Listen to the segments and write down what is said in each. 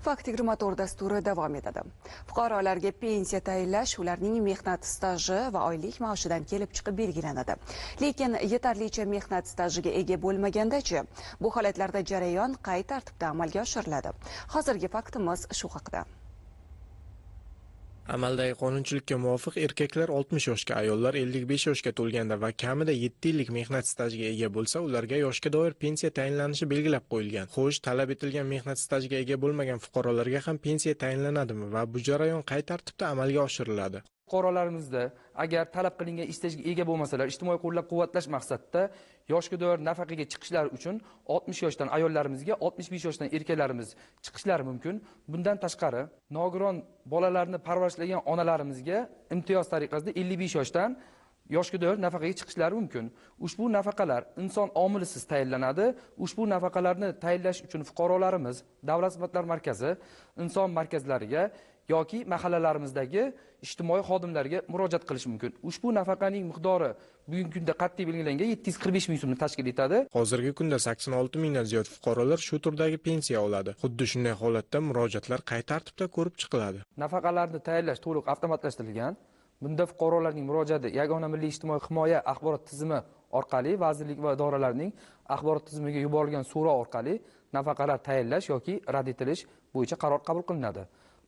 Fakt 24 dasturi davom etadi. Fuqarolarga pensiya tayinlash ularning mehnat staji va oylik maoshidan kelib chiqib belgilanadi. Lekin yetarlicha mehnat stajiga ega bo'lmaganda-chi, bu holatlarda jarayon qay tartibda amalga oshiriladi? Hozirgi faktimiz shu haqida. Amaldagi qonunchilikka muvofiq erkaklar 60 yoshga, ayollar 55 yoshga to'lganda va kamida 7 yillik mehnat stajiga ega bo'lsa, ularga yoshga doir pensiya tayinlanishi belgilab qo'yilgan. Xo'sh, talab etilgan mehnat stajiga ega bo'lmagan fuqarolarga ham pensiya tayinlanadimi va bu jarayon qay tartibda amalga oshiriladi? Fuqarolarimizda agar talab qilingan ish stajiga ega bo'lmasalar, ijtimoiy qo'llab-quvvatlash maqsadida yoshga doir nafaqaga chiqishlari uchun 60 yoshdan ayollarimizga, 65 yoshdan erkaklarimiz chiqishlari mumkin. Bundan tashqari, nogiron bolalarni parvarishlagan onalarimizga imtiyoz tariqasida 55 yoshdan yoshga doir nafaqaga chiqishlari mumkin. Ushbu nafaqalar inson omilisiz tayinlanadi. Ushbu nafaqalarni tayinlash uchun fuqarolarimiz Davlat xizmatlari markazi, inson markazlariga yoki mahallalarimizdagi ijtimoiy xodimlarga murojaat qilish mumkin. Ushbu nafaqaning miqdori bugungi kunda qat'iy belgilangan 745 ming so'mni tashkil etadi. Hozirgi kunda 86 mingdan ziyod fuqarolar shu turdagi pensiya oladi. Xuddi shunday holatda murojaatlar qay tartibda ko'rib chiqiladi? Nafaqalarni tayinlash to'liq avtomatlashtirilgan. Bunda fuqarolarning murojaati Yagona milliy ijtimoiy himoya axborot tizimi orqali vazirlik va idoralarning axborot tizimiga yuborilgan so'rov orqali nafaqalar tayinlash yoki rad etilish bo'yicha qaror qabul qilinadi.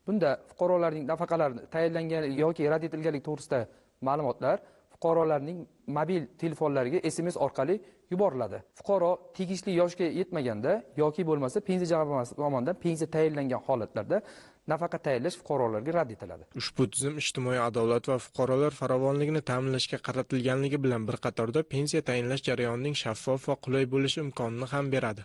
Bunda fuqarolarning nafaqalari tayinlangan yoki rad etilganligi to'g'risida ma'lumotlar fuqarolarning mobil telefonlariga SMS orqali yuboriladi. Fuqaro tegishli yoshga yetmaganda yoki bo'lmasa pensiya jamg'armasi tomonidan pensiya tayinlangan holatlarda nafaqa tayinlash fuqarolarga rad etiladi. Ushbu tizim ijtimoiy adolat va fuqarolar farovonligini ta'minlashga qaratilganligi bilan bir qatorda pensiya tayinlash jarayonining shaffof va qulay bo'lishi imkonini ham beradi.